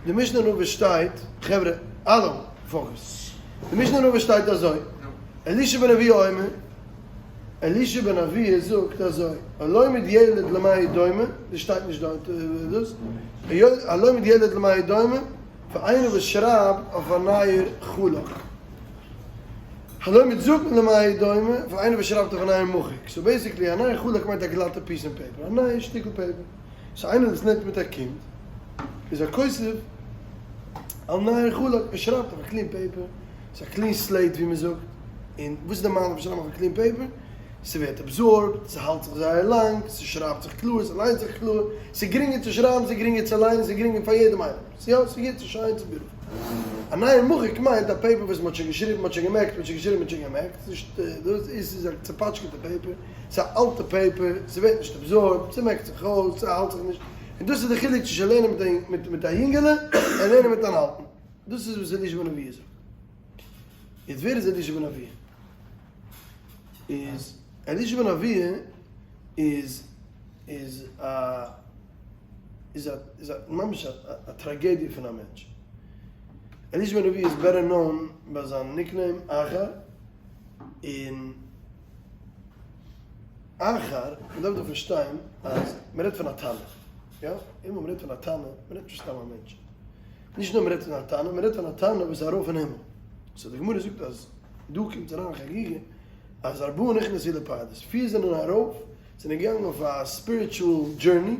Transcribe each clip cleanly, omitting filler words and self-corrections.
די משנה אין אבות שטייט, חברה, אלע focus. די משנה אין אבות שטייט אזוי, אלישע בן אבויה אומר, אלישע בן אבויה זאגט אזוי, הלומד ילד למה הוא דומה, דאס שטייט נישט דארט דאס, הלומד ילד למה הוא דומה, פאר איינער וואס שרייבט אויף א נייר חלק. הלומד זקן למה הוא דומה, פאר איינער וואס שרייבט אויף א נייר מחוק. so basically א נייר חלק מיינט א גלאטע piece אין paper, א נייע שטיקל paper. so איינער וואס לערנט מיט א קינד איז הכותב על נייר חלק, ער שרייבט אויף א clean paper, ס'איז א clean slate ווי מ'זאגט, און וואס איז די מעלה פון שרייבן אויף א clean paper? ס'ווערט absorbed, ס'האלט זיך זייער לאנג, ס'שרייבט זיך קלאר, ס'ליינט זיך קלאר, ס'איז גרינגער צו שרייבן, ס'איז גרינגער צו ליינען, ס'איז גרינגער פאר יעדעם איינעם. ס'איז יא, ס'איז גוט, ס'איז שיין, ס'איז beautiful. א נייר מחוק מיינט א paper וואס מ'האט שוין געשריבן, מ'האט שוין געמעקט, מ'האט שוין געשריבן, מ'האט שוין געמעקט, ס'איז נישט דאס, איז ס'איז א צעפאטשקעטע paper, ס'איז א אלטע paper, ס'ווערט נישט absorbed, ס'מעקט זיך אויס, ס'האלט זיך נישט. און דאס איז די חילוק צווישן לערנען מיט מיט א יונגעלע און לערנען מיט אן אלטן. דאס איז וואס אלישע בן אבויה זאגט. יעצט ווער איז אלישע בן אבויה? איז אלישע בן אבויה איז איז א איז א איז א ממש א א טראגעדיע פון א מענטש. אלישע בן אבויה איז better known ביי זיין nickname אחר, און אחר, מען דארף דא פארשטיין אז מען רעדט פון א תנא, יא? איינמאל מען רעדט פון א תנא, מען רעדט נישט סתם א מענטש. נישט נאר מען רעדט פון א תנא, מען רעדט פון א תנא וואס איז ארויף אין הימל. so די גמרא זאגט אז דא קומט אריין חגיגה אז ארבעה נכנסו לפרדס, פיר זענען ארויף, זענען געגאנגען אויף א spiritual journey,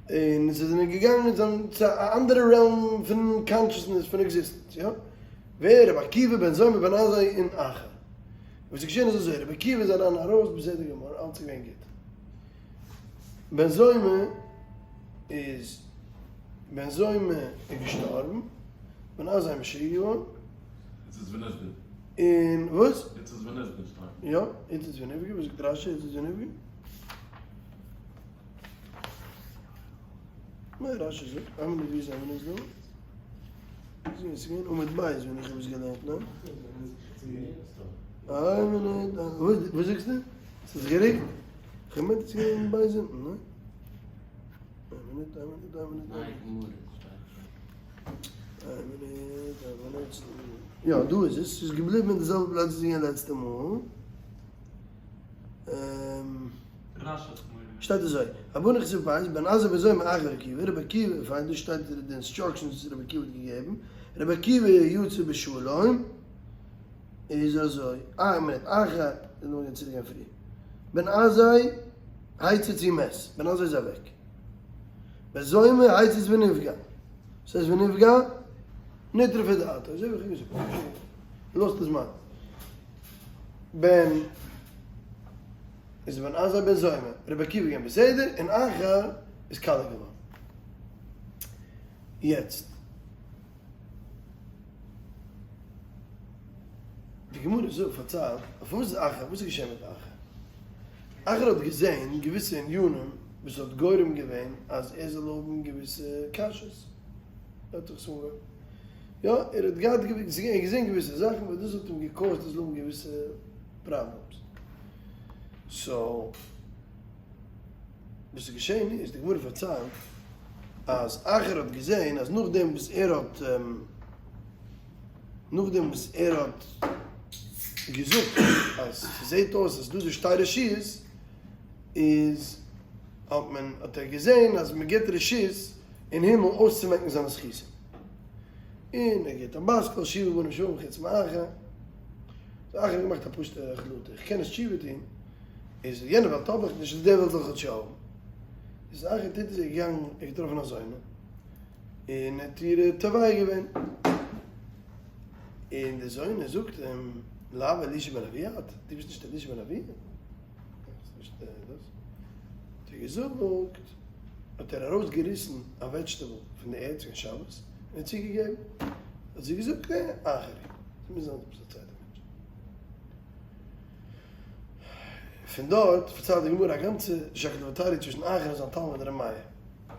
און זיי זענען געגאנגען צו א אנדערע realm פון consciousness, פון existence, יא? ווער? רבי עקיבא בן זומא בן עזאי און אחר. וואס איז געשען איז אזוי, רבי עקיבא איז אריין ארויס בסדר גמור, אלץ איז געווען גוט. בן זומא איז בן זומא איז געשטארבן, בן עזאי איז משוגע געווארן. איצט ונפגע. און וואס? איצט ונפגע שטייט. יא, איצט ונפגע, וואס זאגט רשי איצט ונפגע? מה רשי זאגט? איין מינוט ווי זענען מיר דא? ס'איז געווען עמוד בית ווען איך האב עס געלערנט, ניין? איין מינוט, וואס זאגסטו? ס'איז געריקט? איך האב געמיינט ס'איז געווען בית אונטן, ניין? איין מינוט, איין מינוט, איין מינוט, איין מינוט. איין מינוט, איין מינוט. יא, דא איז עס. ס'איז געבליבן אין די זעלבע פלאץ ווי ס'איז געווען לעצטע מאל. שטייט אזוי, ארבעה נכנסו לפרדס, בן עזאי בן זומא אחר עקיבא, רבי עקיבא, פיין דא שטייט די instructions וואס רבי עקיבא האט געגעבן, רבי עקיבא יצא בשלום, איז אזוי, איין מינוט, אחר, לאמיר גיין צוריק גיין פריער, בן עזאי הציץ ומת, בן עזאי איז אוועק, בן זומא הציץ ונפגע, וואס הייסט ונפגע? נטרפה דעתו, אזוי ווי איך האב געזאגט, lost his mind. בן איז בן עזאי בן זומא, רבי עקיבא געווען בסדר און אחר איז קאליע געווארן. יעצט די גמרא זאגט פארציילט אויף וואס איז אחר וואס איז געשען מיט אחר? אחר האט געזען געוויסע ענינים וואס האט גורם געווען אז ער זאל האבן געוויסע קשיות. האט זיך עס אנגעהויבן. יא, ער האט געהאט געזען געוויסע זאכן וואס דאס האט אים גע cause ט ער זאל האבן געוויסע problems. so, וואס איז געשען איז, די גמרא פארציילט אז אחר האט געזען אז נאכדעם וואס ער האט נאכדעם וואס ער האט געזאגט אז ס'זעט אויס אז דא איז די שתי רשויות, איז האט מען האט ער געזען אז מ'גיבט רשות אין הימל אויסצומעקן זיינע זכותים. און ער גיבט א בת קול שבעה בנים שבים חוץ מאחר. so אחר האט געמאכט א פשוטע החלטה, איך קען נישט תשובה טון, איז יענע וועלט האב איך נישט, איז די וועלט זאל איך כאטש יא האבן. איז אחר טוט איז ער געגאנגען, ער האט געטראפן א זונה, און ער האט איר תובע געווען. און די זונה זאגט אים, לאו אלישע בן אבויה את, דו ביסט נישט אלישע בן אבויה? האט ער געזאגט, האט ער ארויס געריסן א vegetable פון די ערד צו שבת און האט צוגעגעבן, האט זי געזאגט נע אחר הוא, ס'מוז זיין עפעס א צווייטע מענטש. פון דארט פארציילט די גמרא א גאנצע שקלא וטריא צווישן אחר און זיין תלמיד ר' מאיר,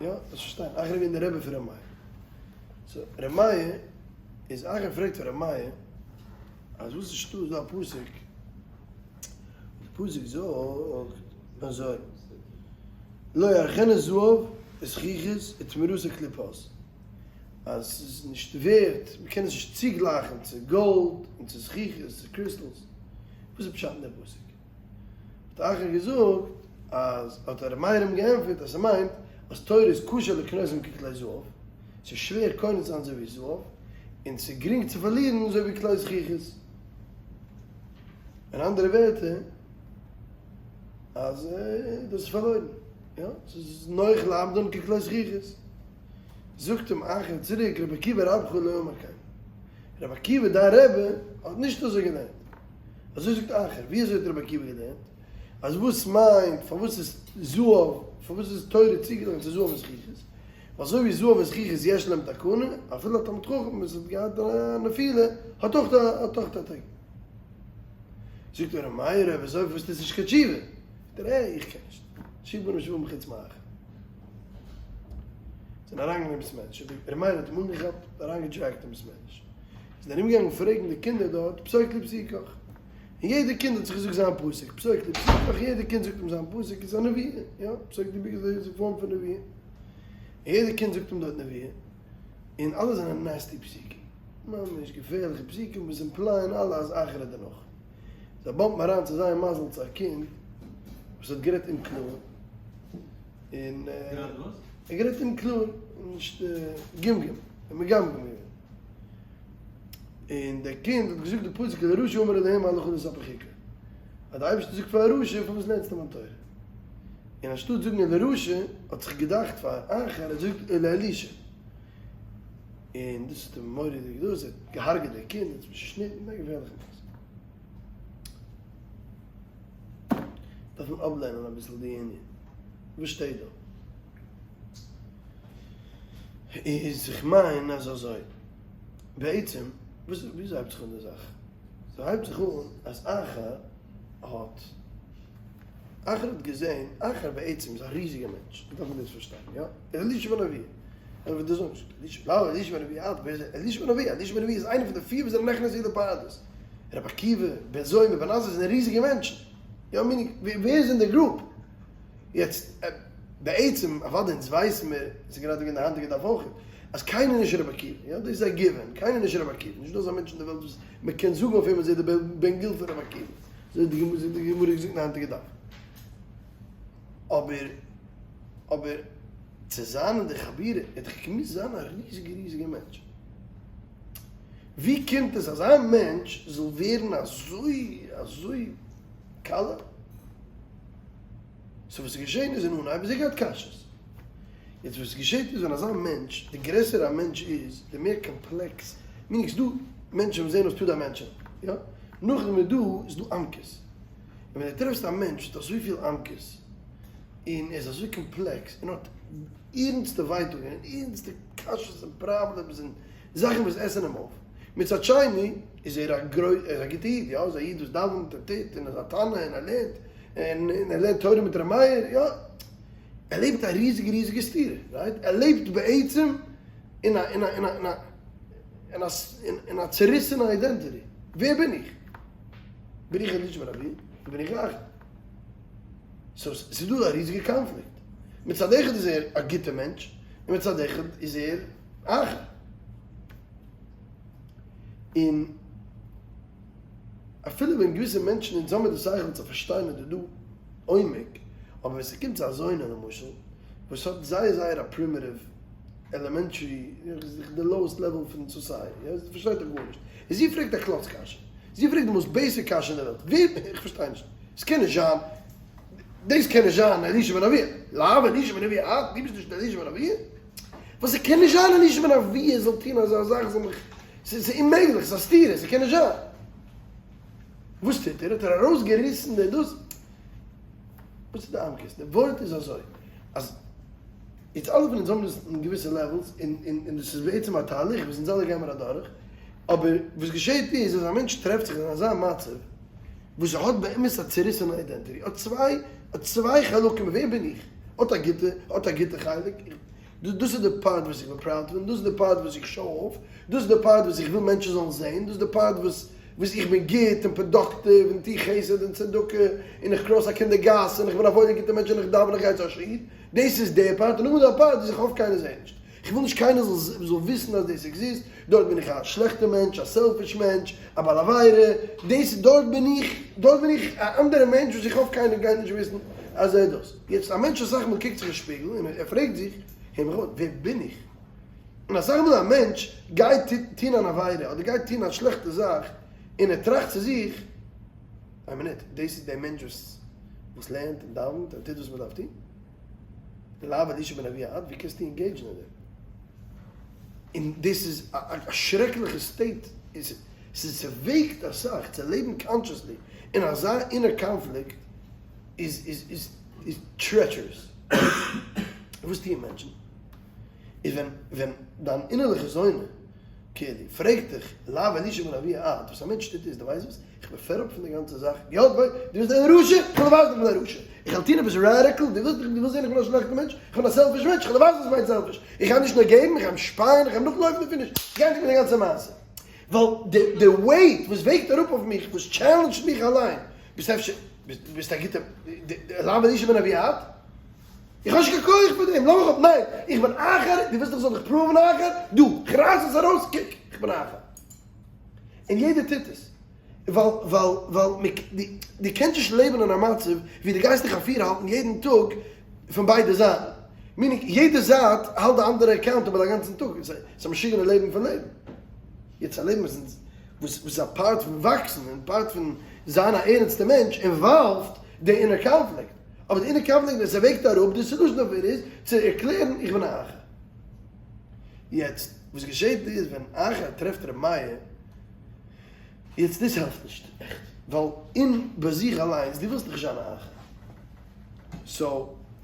יא, זאלסט פארשטיין, אחר איז געווען דער רבי פון ר' מאיר, so ר' מאיר איז אחר פרעגט פון ר' מאיר אז וואס איז שטא איז דא א פסוק, די פסוק זאגט אזוי, לא ירחנה זהב וזכוכית ותמורתה קליפות. אז ס'איז נישט ווערט, מ'קען עס נישט צוגלייכן צו גאלד און צו זכוכית, צו crystals. וואס איז פשט אין דער פסוק? האט אחר געזאגט אז, האט ר' מאיר אים געענטפערט אז ס'מיינט אז תורה איז קשה לקנותם ככלי זהב, ס'איז שווער קונה צו זיין אזוי ווי זהב, און ס'איז גרינג צו פארלירן אזוי ווי כלי זכוכית. אין אנדערע ווערטער, אז דאס איז פארלוירן, יא, ס'איז נוח לאבדן ככלי זכוכית. זאגט אים אחר צוריק, רבי עקיבא רבך לא אמר כן. רבי עקיבא דיין רבי האט נישט אזוי געלערנט. אזוי זאגט אחר, ווי אזוי האט רבי עקיבא געלערנט? אז וואס מיינט, פארוואס איז זהב, פארוואס איז תורה צוגעגליכן צו זהב און זכוכית? ווייל אזוי ווי זהב און זכוכית יש להם תקנה, אפילו א תלמיד חכם וואס האט געהאט א נפילה האט אויך האט אויך א תקנה. זאגט ר' מאיר, אויב אזוי פארוואס טוסטו נישט קיין תשובה? זאגט ער, אה, איך קען נישט, שוב בנים שבאים חוץ מאחר. זענען אריינגעגאנגען אין בית מדרש, ר' מאיר האט אים אנגעכאפט, אריינגעדרעגט אין בית מדרש. איז ער ארומגעגאנגען פרעגן די קינדער דארט, פסוק לי פסוקך. און יעדע קינד האט זיך געזאגט זיין פסוק, פסוק לי פסוקך, יעדע קינד זאגט אים זיין פסוק, איז א נבואה, יא, פסוק לי פסוקך איז א form פון נבואה. און יעדע קינד זאגט אים דארט נבואה, און אלע זענען nasty פסוקים, ממש געפערליכע פסוקים וואס imply ען אלע אז אחר איז דערנאך. זיי bump ן אריין צו זייער מזל צו א קינד וואס האט גערעדט אומקלאר, און גערעדט וואס? ער גערעדט אומקלאר, נישט גמגום, ער מגמגם געווען. און דער קינד האט געזאגט די פסוק ולרשע אמר אלהים מה לך לספר חוקי. אז דער אייבערשטער זאגט פאר א רשע פארוואס לערנסטו מיין תורה? און אנשטאט זאגן ולרשע האט זיך געדאכט פאר אחר ער זאגט ולאלישע. און דאס האט אים מורא'דיג דאס ער האט געהארגעט דער קינד, האט אים צושניטן, א געפערליכע מעשה. דארף מען אפלערנען אביסל די ענין. וואס שטייט דא? איז איך מיין אז אזוי. בעצם, וואס וויאזוי הייבט זיך אן די זאך? ס'הייבט זיך אן אז אחר האט, אחר האט געזען, אחר בעצם איז א ריזיגע מענטש, דארף מען דאס פארשטיין, יא? אלישע בן אבויה, ער וועט דאס זאגן, אלישע, לא, אלישע בן אבויה, ווער איז אלישע בן אבויה? אלישע בן אבויה איז איינער פון די פיר וואס זענען נכנס אל הפרדס. רבי עקיבא, בן זומא, בן עזאי זענען ריזיגע מענטשן. יא, meaning, ווער איז אין די group? יעצט, בעצם, אוודאי אונז ווייסן מיר, עס איז גראדע געווען די היינטיגע דף אויך, אז קיינער איז נישט רבי עקיבא, יא, דאס איז א given, קיינער איז נישט רבי עקיבא, נישטא אזא מענטש אין די וועלט וואס מען קען זאגן אויף אים אז ער איז דער בן גיל פון רבי עקיבא, אזוי האט די גמרא געזאגט אין די היינטיגע דף. אבער, אבער, צו זיין אין די חבורה, האט דאך געמוזט זיין א ריזיגע ריזיגע מענטש. ווי קומט עס אז א מענטש זאל ווערן אזוי אזוי קאלע? so וואס איז געשען איז אין אנהייב איז ער געהאט קשיות. יעצט וואס געשעט איז ווען אזא מענטש, די גרעסער א מענטש איז, די מער complex, meaning ס'דא מענטשן וואס זעען אויס two dimensional, יא? נאכדעם איז דא, איז דא עמקות. און ווען דו טרעפסט א מענטש וואס האט אזויפיל עמקות, און ער איז אזוי complex, און האט ערנסטע ווייטאגן, און ערנסטע קשיות און problems און זאכן וואס עסן אים אויף. מצד שני איז ער א גרוי, ער איז א גוטע איד, יא, ער איז א איד וואס דאווענט און טוט און איז א תנא און ער לערנט, און ער לערנט תורה מיט ר' מאיר, יא, ער לעבט א ריזיגע ריזיגע סתירה, right? ער לעבט בעצם אין א אין א אין א אין א אין א אין א צעריסענע identity. ווער בין איך? בין איך אלישע בן אבויה? בין איך אחר? so ס'איז דא א ריזיגע קאנפליקט. מצד אחד איז ער א גוטע מענטש, און מצד אחד איז ער אחר. און אפילו ווען געוויסע מענטשן אונז האמיר די שכל צו פארשטיין אז דא עומק, אבער ווען ס'קומט צו א זונה למשל, וואס האט זייער זייער א primitive elementary, די lowest level פון society, יא, זי פארשטייט דאך גארנישט, און זי פרעגט א קלאץ קשיא, זי פרעגט די most basic קשיא אין די וועלט, ווער, איך פארשטיי נישט, ס'קען נישט זיין, דאס קען נישט זיין אלישע בן אבויה, לאו אלישע בן אבויה את, דו ביסט נישט אלישע בן אבויה? וואס ס'קען נישט זיין אלישע בן אבויה זאל טון אזא זאך, זאל מיך, ס'איז אוממעגליך, ס'איז א סתירה, ס'קען נישט זיין. וואס טוט ער? האט ער ארויסגעריסן די דאס. וואס איז די עמקות? די ווארט איז אזוי, אז יעצט אלע פון אונז האבן דאס אין געוויסע levels, און און דאס איז בעצם א תהליך וואס אונז אלע גיימער אדורך, אבער וואס געשעט איז אז א מענטש טרעפט זיך אין אזא מצב וואס ער האט באמת א צעריסענע identity, האט צוויי האט צוויי חלקים, ווער בין איך? האט א גוטע האט א גוטע חלק, דאס איז די part וואס איך בין proud פון, דאס איז די part וואס איך show off, דאס איז די part וואס איך וויל מענטשן זאלן זען, דאס איז די part וואס וואס איך בין גוט און productive און טו חסד און צדקה און איך cross א קינד די גאס און איך בין א וואוילער גוטער מענטש און איך דאווען איך גיי צו א שיעור, דאס איז די part, און נאכדעם איז דא א part וואס איך האף קיינער זעט נישט. איך וויל נישט קיינער זאל זאל וויסן אז דאס exist, דארט בין איך א שלעכטע מענטש, א selfish מענטש, א בעל עבירה, דאס דארט בין איך, דארט בין איך א אנדערע מענטש וואס איך האף קיינער גייט נישט וויסן אז ער איז דאס. יעצט א מענטש אסאך מאל קוקט זיך אין שפיגל און ער פרעגט זיך, הער מיך אויס, ווער בין איך? און אסאך מאל א מענטש גייט טון אן עבירה אדער גייט טון א שלעכטע זאך און ער טראכט צו זיך, איין מינוט, דאס איז דער מענטש וואס וואס לערנט און דאווענט און טוט וואס מען דארף טון? לאו אלישע בן אבויה את, ווי קענסטו engage ן אין דעם? און דאס איז א שרעקליכע state, ס'איז ס'וועגט אסאך צו לעבן consciously אין אזא inner conflict איז איז איז איז treacherous. וואס טוען מענטשן? איז ווען ווען דיין אינערליכע זונה כאילו פרעגט דיך לאו אלישע בן אבויה את, וואס א מענטש טוט איז, דו ווייסט וואס? איך בין fed up פון די גאנצע זאך, יא דו ביסט א רשע, איך וויל ווייזן איך בין א רשע, איך וועל טון עפעס radical, דו ווילסט דו ווילסט זען איך בין א שלעכטע מענטש, איך בין א selfish מענטש, איך וועל ווייזן וואס מיינט selfish, איך גיי נישט נאר געבן, איך גיי אים שפייען, איך גיי אים נאכלויפן און finish, איך גיי נישט מיט די גאנצע מעשה, ווייל די די weight וואס וועגט אראפ אויף מיך, וואס challenge ט מיך אליין, ביסט אפשר, ביסט א גוטע, לאו אלישע בן אבויה את? איך האב נישט קיין כח פאר דעם, לאמיך אפ, ניין, איך בין אחר, דו ווילסט איך זאל דיך prove ן אחר? דא, איך רייס עס ארויס, קוק, איך בין אחר. און יעדער טוט עס, ווייל ווייל ווייל דו קענסט נישט לעבן אין א מצב ווי דו גייסט דיך אפירהאלטן יעדן טאג פון ביידע זייטן, meaning יעדע זייט האלט די אנדערע accountable א גאנצן טאג, ס'איז א משוגענע לעבן פון לעבן. יעצט א לעבן וואס וואס איז א part פון וואקסן און part פון זיין א ערנסטע מענטש involved די inner conflict, אבער די inner conflict ווען ס'וועגט אראפ, די solution דערפון איז צו ערקלערן איך בין א אחר. יעצט וואס געשעט איז ווען אחר טרעפט ר' מאיר, יעצט דאס העלפט נישט עכט, ווייל אין ביי זיך אליינס דו ווילסט דאך נישט זיין א אחר, so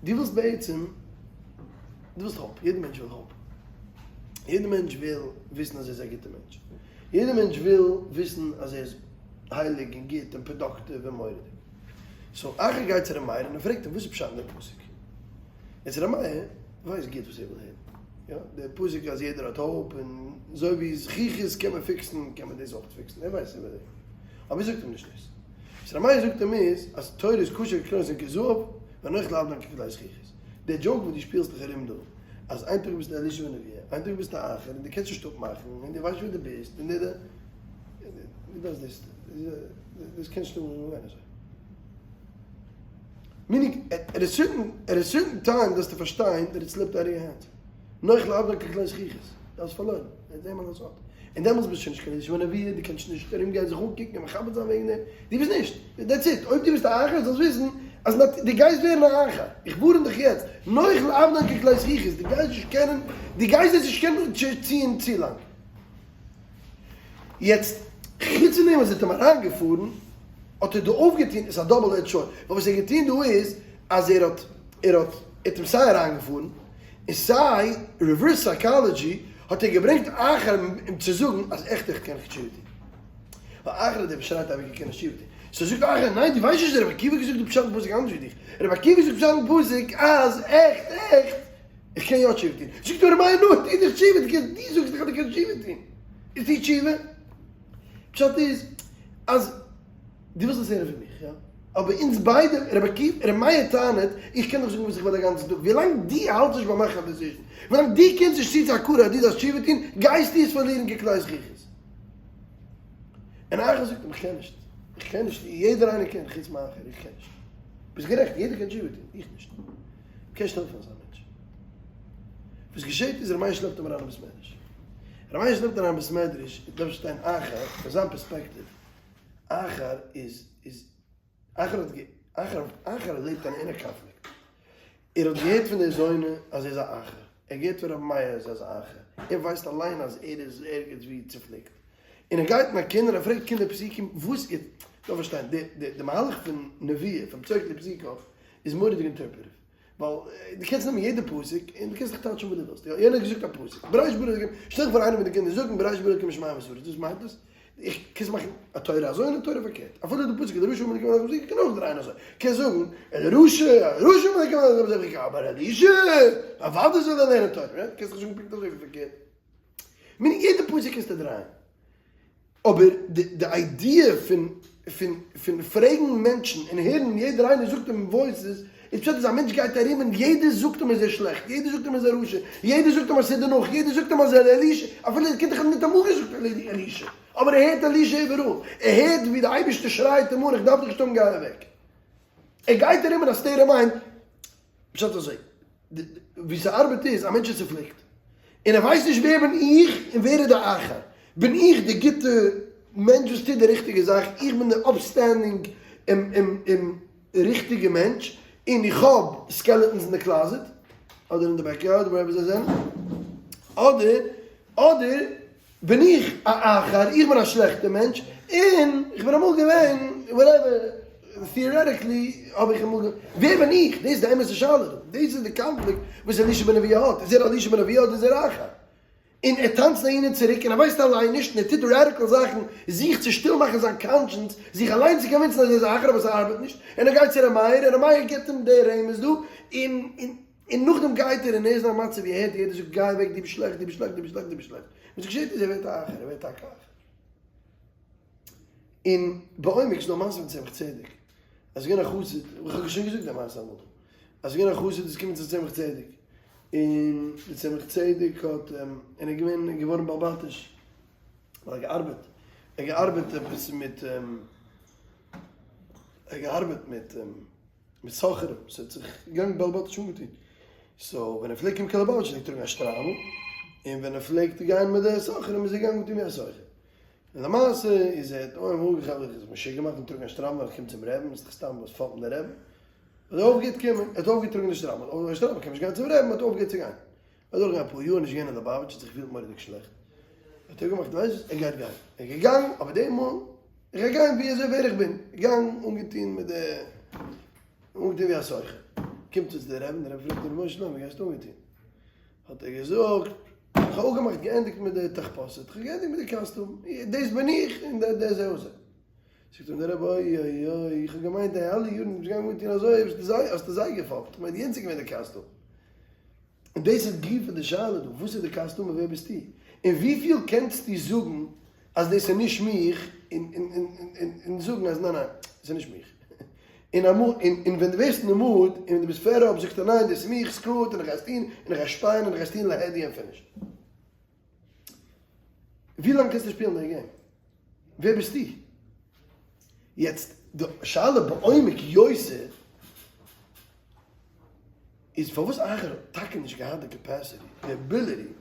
דו ווילסט בעצם, דו ווילסט hope, יעדער מענטש וויל hope, יעדער מענטש וויל וויסן אז ער איז א גוטער מענטש, יעדער מענטש וויל וויסן אז ער איז הייליג און גוט און productive און מורא'דיג, so אחר גייט צו ר' מאיר און ער פרעגט אים וואס איז פשט אין די פסוק? יעצט ר' מאיר ווייסט גוט וואס ער וויל הערן, יא, דער פסוק אז יעדער האט hope און אזוי ווי זכוכית קען מען fix ן קען מען דאס אויך fix ן, ער ווייסט איבער דעם, אבער ער זאגט אים נישט דאס. וואס ר' מאיר זאגט אים איז אז תורה איז קשה כקלונות כזהב ונוח לאבדן ככלי זכוכית. דער joke וואס דו שפילסט דיך ארום דא, אז איין טאג ביסטו אלישע בן אבויה, איין טאג ביסטו אחר און דו קענסט נישט אפמאכן און דו ווייסט נישט ווער דו ביסט און די די, דו דארפסט דאס, דאס קען נישט אנגיין אזוי. meaning, at a certain, at a certain time דארפסטו פארשטיין that it slipped out of your hands. נוח לאבדן ככלי זכוכית. דו האסט פארלוירן. ער האט איינמאל עס האט. און דעמאלטס ביסטו שוין נישט קיין אלישע בן אבויה, דו קענסט נישט ארום גיין זיך אנקוקן און מכבד זיין וועגן דעם. דו ביסט נישט. that's it. אויב דו ביסט א אחר זאלסט וויסן אז דו גייסט ווערן א אחר. איך ווארן דיך יעצט. נוח לאבדן ככלי זכוכית. דו גייסט נישט קענען, דו גייסט עס נישט קענען ציען צו לאנג. יעצט, חוץ פון דעם וואס ער האט אים אריינגעפארן, האט ער דא אויפגעטון, איז א double edged sword, ווייל וואס ער האט געטון דא איז, אז ער האט, ער האט, ער האט אים סיי אריינגעפארן, און סיי reverse psychology, האט ער געברענגט אחר אים צו זאגן אז עכט עכט קען איך תשובה טון. ווייל אחר האט דער באשרייט אייביג געקענט תשובה טון. so זאגט אחר, ניין דו ווייסט נישט, רבי עקיבא האט געזאגט די פשט אין פסוק אנדערש ווי דיך. רבי עקיבא זאגט פשט אין פסוק אז עכט עכט, איך קען יא תשובה טון. זאגט אים ר' מאיר, נו, טו דאך תשובה, דו קענסט, דו זאגסט דאך אז דו קענסט תשובה טון. איז טו תשובה. פשט איז, אז דו ווילסט עס הערן פון מיך, יא? אבער אונז ביידע, רבי עקיבא, ר' מאיר טענה'ט, איך קען דאך זאגן וואס איך וויל א גאנצן טאג, ווילאנג דו האלטסט נישט ביים מאכן א decision, ווילאנג דו קומסט נישט צו צו הכרה אז דו דארפסט תשובה טון, גייסטו עס פארלירן ככלי זכוכית. און אחר זאגט אים, איך קען נישט, איך קען נישט, יעדער איינער קען, חוץ מאחר, איך קען נישט. ביסט גערעכט, יעדער קען תשובה טון, איך נישט. קענסט העלפן אזא מענטש. וואס געשעט איז ר' מאיר שלעפט אים אריין אין בית מדרש. ר' מאיר שלעפט אריין אין בית מדרש, איך דארף שטיין אחר, פון זיין perspective, אחר איז, איז, אחר האט גע, אחר, אחר לעבט אן inner conflict. ער האט געהערט פון די זונה אז ער איז א אחר. ער האט געהערט פון ר' מאיר אז ער איז א אחר. ער ווייסט אליין אז ער איז ערגעץ ווי צופליקט. און ער גייט אין א קינד און ער פרעגט קינדער פסוקים וואס איז, דארף פארשטיין, די, די, די מהלך פון נביאה, פון פסוק לפסוקו, איז מורא'דיג interpretive, ווייל דו קענסט נעמען יעדע פסוק און דו קענסט דיך טייטשן וואס דו ווילסט, יא, יענער האט געזאגט א פסוק, בראשית ברא אלקים, שטעל דיך פאר איינער מיט די קינדער זאגן בראשית ברא אלקים שמים וארץ, וואס מיינט דאס? איך קענסט מאכן א תורה אזוי און א תורה פארקערט, אפילו די פסוק אל רשע אמר אלקים מלאך מזיק קען אויך דרייען אזוי, קענסט זאגן אל רשע, אל רשע אמר אלקים מלאך מזיק, אבער אלישע, אוודאי זאל ער לערנען תורה, קענסט דאך זאגן פונקט אזוי ווי פארקערט, מיינט יעדע פסוק קענסטו דרייען. אבער די idea פון פון פון פרעגן מענטשן און הערן יעדער איינער זאגט אים voices. איז פשט אז א מענטש גייט ארום און יעדער זאגט אים אז ער איז שלעכט, יעדער זאגט אים אז ער איז א רשע, יעדער זאגט אים אז ס'איז דערנאך, יעדער זאגט אים אז ער איז אלישע, אפילו ער קומט דאך ניטאמאל געזאגט אלישע, אבער ער הערט אלישע איבעראל, ער הערט ווי די אייבערשטער שרייט אים אן איך דארף דיך נישט האבן גיי אוועק. ער גייט ארום אין א state of mind, פשט אזוי, ווי ס'ארבעט איז, א מענטש איז צופליקט, און ער ווייסט נישט ווער בין איך און ווער איז די אחר, בין איך די גוטע מענטש וואס טוט די ריכטיגע זאך, איך בין די upstanding און ריכטיגע מענטש, און איך האב skeletons אין די closet, אדער אין די backyard, wherever זיי זענען, אדער אדער בין איך א אחר, איך בין א שלעכטע מענטש, און איך בין אמאל געווען, whatever, theoretically האב איך אמאל, ווער בין איך? דאס איז די אמת'ע שאלה דא, דאס איז די קאנפליקט וואס אלישע בן אבויה האט, איז ער אלישע בן אבויה אדער איז ער אחר? און ער טאנצט אהין און צוריק און ער ווייסט אליין נישט און ער טוט radical זאכן זיך צו שטיל מאכן זיין conscience, זיך אליין צו convince ן אז ער איז א אחר אבער ס'ארבעט נישט, און ער גייט צו ר' מאיר און ר' מאיר גיבט אים די רמז דא, און און און נאכדעם גייט ער און ער איז אין א מצב ווי ער הערט יעדער זאגט גיי אוועק דו ביסט שלעכט דו ביסט שלעכט דו ביסט שלעכט דו ביסט שלעכט, וואס געשעט איז ער ווערט א אחר ער ווערט טאקע א אחר. און בעומק איז דא א מעשה פון צמח צדק אז ס'איז געווען א חסיד, איך האב שוין געזאגט די מעשה אמאל דא, אז ס'איז געווען א חסיד איז געקומען צום צמח צדק, און די צמח צדק האט און ער איז געווען געווארן בעל בתיש, ווייל ער האט געארבעט, ער האט געארבעט עפעס מיט, ער האט געארבעט מיט מיט סוחרים, ס'האט זיך געגאנגען בעל בתיש אנגעטון, so ווען ער פלעגט קומען קיין ליובאוויטש פלעגט ער טראגן א שטריימל, און ווען ער פלעגט גיין מיט די סוחרים איז ער געגאנגען אנגעטון ווי א סוחר. און למעשה איז ער האט אנגעהויבן אנגעכאפט זיך איז משוגע געמאכט און טראגן א שטריימל ווען איך קום צום רעבן איז דאך סתם וואס פאלט מיר די רעבן האט ער אויפגעהערט קומען ער האט אויפגעטראגן די שטריימל אבער די שטריימל קען נישט גיין צום רעבן האט אויפגעהערט צו גיין אדורך גיין אפאר יאר נישט געווען אין ליובאוויטש האט זיך געפילט מורא'דיג שלעכט האט ער געמאכט ווייסט וואס ער גייט גיין ער איז געגאנגען אבער די מאל איך גיי גיין ווי אזוי ווער איך בין געגאנגען אנגעטון מיט די אנגעטון ווי א סוחר קומט צו די רעבן די רבי פרעגט אים רבונו של עולם ווי גייסטו אנגעטון האט ער געזאגט, איך האב אפגעמאכט געענדיגט מיט די תחפושת, איך האב געענדיגט מיט די קאסטום, דאס בין איך און דער זהו זה. זאגט אים דער רבי, אוי אוי אוי, איך האב געמיינט די אלע יארן ביסט געגאנגען אנטון אזוי, האסטו זיי געפאפט, איך מיין יענץ איז געווען די קאסטום. און דאס איז גופא די שאלה דא, וואס איז די קאסטום און ווער ביסטו? און וויפיל קענסטו זאגן אז דאס איז נישט מיך, און זאגן אז ניין ניין, דאס איז נישט מיך. און אמאל, און ווען דו ווערסט אין די mood, און ווען דו ביסט fed up, זאגסטו ניין, דאס איז מיך, screw it, און איך גיי עס טון, און איך גיי שפייען, און איך גיי עס טון להדיא און finish. ווי לאנג קענסטו שפילן די game? ווער ביסטו? יעצט, די שאלה בעומק יותר, איז פארוואס אחר האט טאקע נישט געהאט די capacity, די ability,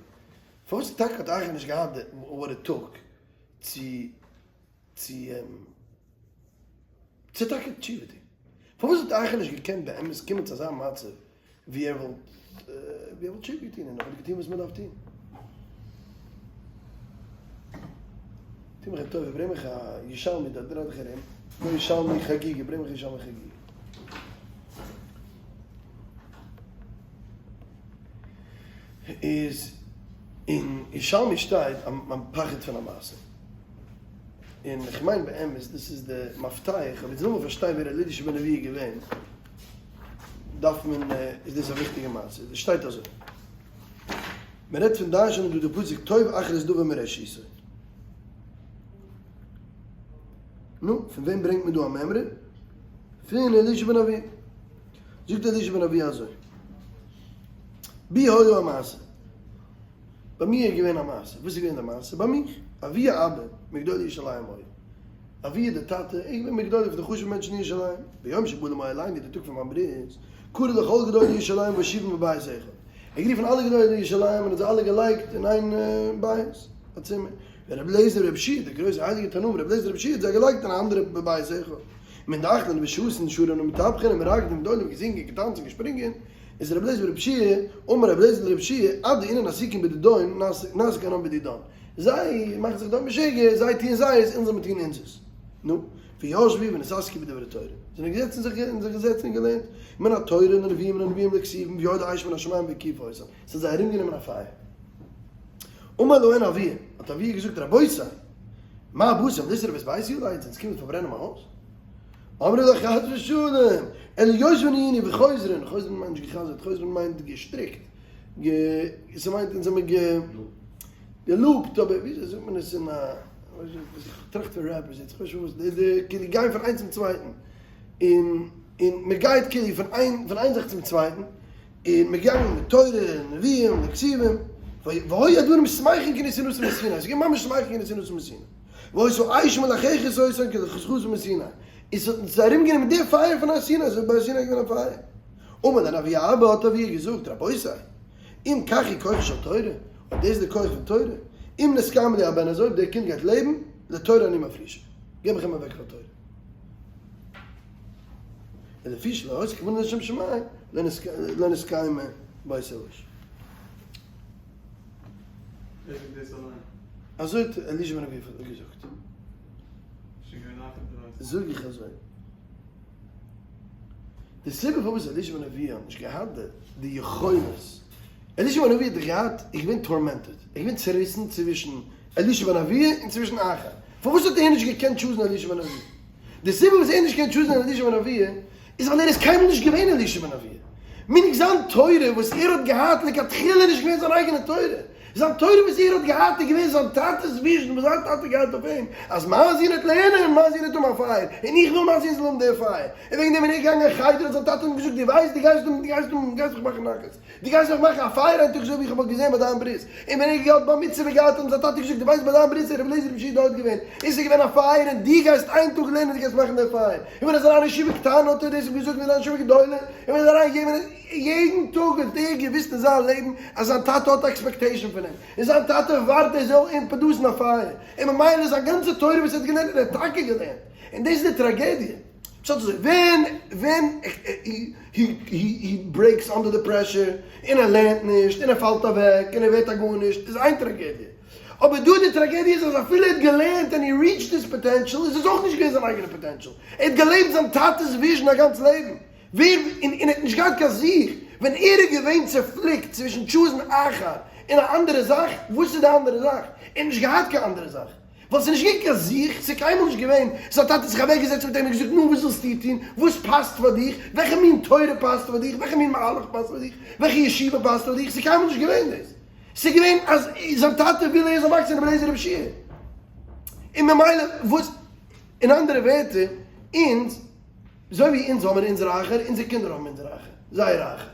פארוואס טאקע האט אחר נישט געהאט די what it took צו צו צו טאקע תשובה טון? פארוואס האט אחר נישט געקענט באמת קומען צו אזא מצב ווי ער וואלט ווי ער וואלט תשובה געטון און ער וואלט געטון וואס מען דארף טון? טו מיך א טובה ברענג מיך א ירושלמי דארט דריי דיך ארום, לא ירושלמי חגיגה, ברענג מיך ירושלמי חגיגה. איז אין ירושלמי שטייט א פחד פון א מעשה. און איך מיין באמת דאס איז די מפתח, אויב אונז וויל מען פארשטיין ווער אלישע בן אבויה איז געווען, דארף מען, איז דאס א וויכטיגע מעשה. עס שטייט אזוי, מען רעדט פון דרש'נען דא די פסוק טוב אחרית דבר מראשיתו. נו, פון וועם ברענגט מען דא א מימרא? פון אלישע בן אבויה. זאגט אלישע בן אבויה אזוי, בי היה המעשה. ביי מיר איז געווען א מעשה. וואס איז געווען די מעשה? ביי מיך, אבי אבא מגדולי ירושלים היה. אבי דער טאטע, איז געווען מגדולי פון די חשוב'ע מענטשן אין ירושלים. ביום שבא למוהלינו, די טאג פון מיין ברית, קרא לכל גדולי ירושלים והושיבם בבית אחד. ער האט גערופן אלע גדולי ירושלים און האט זיי אלע געלייגט אין איין בית, א צימער. ורבי אליעזר ורבי יהושע, די גרויסע הייליגע תנאים רבי אליעזר ורבי יהושע האט זיי געלייגט אין א אנדערע בבית אחד. מן דאכלין ושתין שרין ומטפחין ומרקדין גדולים געזינגען געטאנצן געשפרינגען. איז רבי אליעזר ברבי יהושע, אמר רבי אליעזר לרבי יהושע, עד דאינון עסיקין בדידהון נסיק אנן בדידן. זיי מאכן זיך דארט משוגע, זיי טוען זייערס, אונז זאל מען טון אונזערס. נו, וישבו ונתעסקו בדברי תורה. זיי זענען געזעצן זיך און זיך געזעצן און געלערנט, מן התורה לנביאים ולנביאים לכתובים, וירדה אש מן השמים והקיפה אותם. עס האט זיי ארומגענומען א פייער. אמר להן אביה, האט אביה געזאגט, רבותי, מה באתם לשרוף את ביתי עלי, אונז קומען פארברענען מיין הויז? אמרו לו חס ושלום, אלא יושבין היינו וחוזרין, חוזרין מיינט נישט גע'חזר'ט, חוזרין מיינט געשטריקט, גע, ס'מיינט אונז האמיר גע, געלופט, אבער וויאזוי זאגט מען עס אין א, איך טראכט פון rappers יעצט, כ'ווייס נישט וואס, די, די, כאילו גיין פון איינס צום צווייטן, און. און מען גייט כאילו פון איין פון איין זאך צום צווייטן, און מען געגאנגען מיט תורה און נביאים און כתובים, והיו הדברים שמחין כנתינתן מסיני, עס איז געווען ממש שמחין כנתינתן מסיני, והיתה אש מלחכת אותן כלחיכתן מסיני, און ס'האט אונז ארום גענומען די פייער פון הר סיני, אזוי ווי ביי הר סיני איז געווען א פייער. אמר להן אבי אבא, האט אביה געזאגט, רבותי, אם כך היא כוחה של תורה, אויב דאס איז די כח פון תורה, אם נתקיים לי הבן הזה, אויב דער קינד גייט לעבן, לתורה אני מפרישו, געב איך אים אוועק פאר תורה. ולפי שלא היתה כוונה לשם שמים, לא נתקיימה באותו האיש. ווער זאגט דאס אליין? אזוי האט אלישע בן אבויה געזאגט. זאג איך אזוי. די סיבה פארוואס אלישע בן אבויה האט נישט געהאט די יכולת, אלישע בן אבויה האט דאך געהאט, איז געווען tormented, ער איז געווען צעריסן צווישן אלישע בן אבויה און צווישן אחאב. פארוואס האט ער נישט געקענט choose ן אלישע בן אבויה? די סיבה וואס ער האט נישט געקענט choose ן אלישע בן אבויה איז ווייל ער איז קיינמאל נישט געווען אלישע בן אבויה. מיניג זיין תורה וואס ער האט געהאט לכתחילה נישט געווען זיין אייגענע תורה. זיין תורה וואס ער האט געהאט איז געווען זיין טאטע'ס vision וואס זיין טאטע האט געהאט אויף אים, אז מיין זון וועט לערנען, מיין זון וועט האבן א פייער, און איך וויל מיין זון זאל האבן די פייער. און וועגן דעם ווען ער איז געגאנגען אין חדר האט זיין טאטע אים געזאגט, דו ווייסט, דו גייסט דו גייסט דו גייסט מיך מאכן נחת. דו גייסט מיך מאכן א פייער איין טאג אזוי ווי איך האב געזען ביי דיין ברית. און ווען ער האט געהאט בר מצוה געהאט האט אים זיין טאטע געזאגט, דו ווייסט ביי דיין ברית איז רבי אליעזר רבי יהושע דארט געווען, און ס'איז געווען א פייער, און דו גייסט איין טאג לערנען דו גייסט מאכן דעם פייער. און ווען ער איז אריין אין ישיבה קטנה האט ער דאס אים געזאגט, ווען ער איז אריין אין ישיבה גדולה, און ווען ער איז אריין געגעבן יעדן טאג האט ער געוויסט אין זיין לעבן אז זיין טאטע האט א expectation פון אים, און זיין טאטע ווארט ער זאל אים produce ן א פייער, און ממילא זיין גאנצע תורה וואס ער האט געלערנט האט ער טאקע געלערנט, און דאס איז די טראגעדיע. פשט אזוי, ווען ווען he breaks under the pressure, און ער לערנט נישט, און ער פאלט אוועק, און ער ווערט א גארנישט, איז איין טראגעדיע. אבער דא די טראגעדיע איז אז אפילו ער האט געלערנט און he reached his potential, איז עס אויך נישט געווען זיין אייגענע potential. ער האט געלעבט זיין טאטע'ס vision א גאנץ לעבן. ווער, און ער האט נישט געהאט קיין זיך, ווען ער איז געווען צעפליקט צווישן choose ן אחר און א אנדערע זאך, וואס איז די אנדערע זאך? ער האט נישט געהאט קיין אנדערע זאך. ווייל ס'איז נישט געווען קיין זיך, ס'איז קיינמאל נישט געווען, זיין טאטע האט זיך אוועק געזעצט מיט אים און געזאגט נו וואס ווילסטו טון, וואס פאסט פאר דיך, וועלכע מין תורה פאסט פאר דיך, וועלכע מין מהלך פאסט פאר דיך, וועלכע ישיבה פאסט פאר דיך, ס'איז קיינמאל נישט געווען דאס, ס'איז געווען אז זיין טאטע וויל ער זאל וואקסען רבי אליעזר רבי שיע, און ממילא וואס, אין אנדערע ווערטער, אונז. אזוי ווי אונז האבן אונזער אחר, אונזער קינדער האבן אונזער אחר, זייער אחר,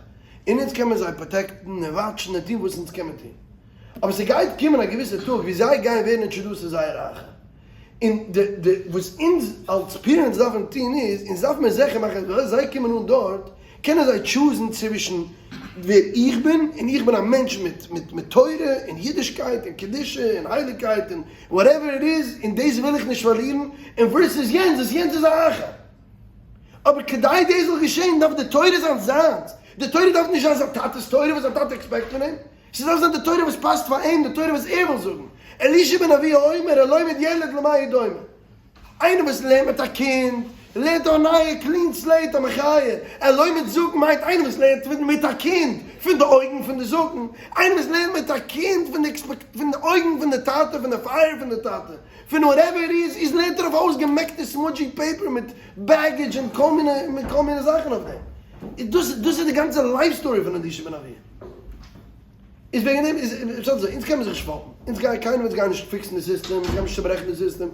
און אונז קען מען זיי protect ן און watch ן און טון וואס אונז קען מען טון, אבער ס'גייט קומען א געוויסע טאג ווי זיי גייען ווערן introduced צו זייער אחר, און די די וואס אונז אלס parents דארפן טון איז, אונז דארף מיר זיכער מאכן אז ווען זיי קומען אן דארט, קענען זיי choose ן צווישן ווער איך בין, און איך בין א מענטש מיט מיט מיט תורה און אידישקייט און קדושה און הייליגקייט און whatever it is, און דאס וויל איך נישט פארלירן, און versus יענץ וואס יענץ איז א אחר. אבער כדי דאס זאל געשען דארף די תורה זיין זיינס, די תורה דארף נישט זיין זיין טאטע'ס תורה וואס זיין טאטע expect פון אים, ס'דארף זיין די תורה וואס פאסט פאר אים, די תורה וואס ער וויל זאגן, אלישע בן אבויה אומר הלומד ילד למה הוא דומה. איינער וואס לערנט מיט א קינד, לערנט א נייע clean slate א מחיה, הלומד זקן מיינט איינער וואס לערנט מיט א קינד פון די אויגן פון די זקן, איינער וואס לערנט מיט א קינד פון די פון די אויגן פון די טאטע, פון די פייער פון די טאטע, פון whatever it is, איז לערנט ער אויף אויסגעמעקטע smudgy paper מיט baggage און כל מיני מיט כל מיני זאכן אויף דעם. דאס דאס איז די גאנצע life story פון אלישע בן אבויה. איז וועגן דעם איז פשט אזוי, אונז קען מען זיך נישט פאפן, אונז גייען קיינער אונז גייען נישט fix ן די סיסטעם, אונז גייען נישט צוברעכן די סיסטעם,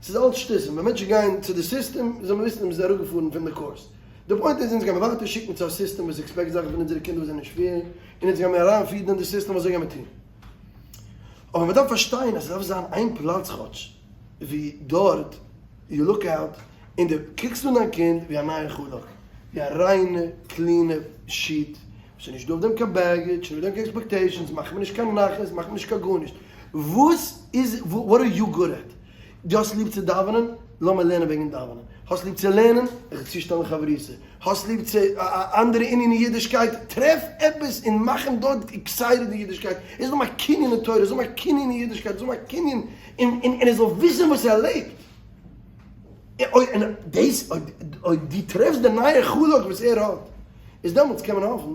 ס'איז אלץ שטותים, ווען מענטשן גייען צו די סיסטעם זאל מען וויסן אז מ'איז אראפגעפארן פון די course, די point איז אונז גיימער ווייטער שיקן צו א סיסטעם וואס expect זאכן פון אונזערע קינדער וואס זענען נישט fair, און אונז גיימער אריינפירן אין די סיסטעם אזוי גיימער טון. אבער מ'דארף פארשטיין אז ס'דארף זיין איין פלאץ כאטש ווי דארט you look out און די קוקסט אן דיין קינד ווי א נייע חלק, ווי א ריינע clean ע sheet ס'איז נישט דא אויף דעם קיין baggage, נישט דא קיין expectations, מאך מיר נישט קיין נחת, מאך מיר נישט קיין גארנישט. וואס איז, what are you good at? דו האסט ליב צו דאווענען? לאמיר לערנען וועגן דאווענען. האסט ליב צו לערנען? איך וועל צושטעלן חברותא. האסט ליב צו אנדערע עניני אידישקייט? טרעף עפעס און מאך אים דארט excited אין אידישקייט. ער זאל האבן א קנין אין תורה, ער זאל האבן א קנין אין אידישקייט, ער זאל האבן א קנין און ער זאל וויסן וואס ער לעבט. און דאס, אויב דו טרעפסט די נייע חלק וואס ער האט, איז דעמאלטס קען מען האפן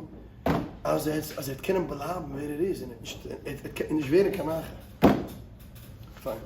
אז ער וועט קענען בלייבן ווער ער איז און ער וועט נישט ווערן קיין אחר. פיין.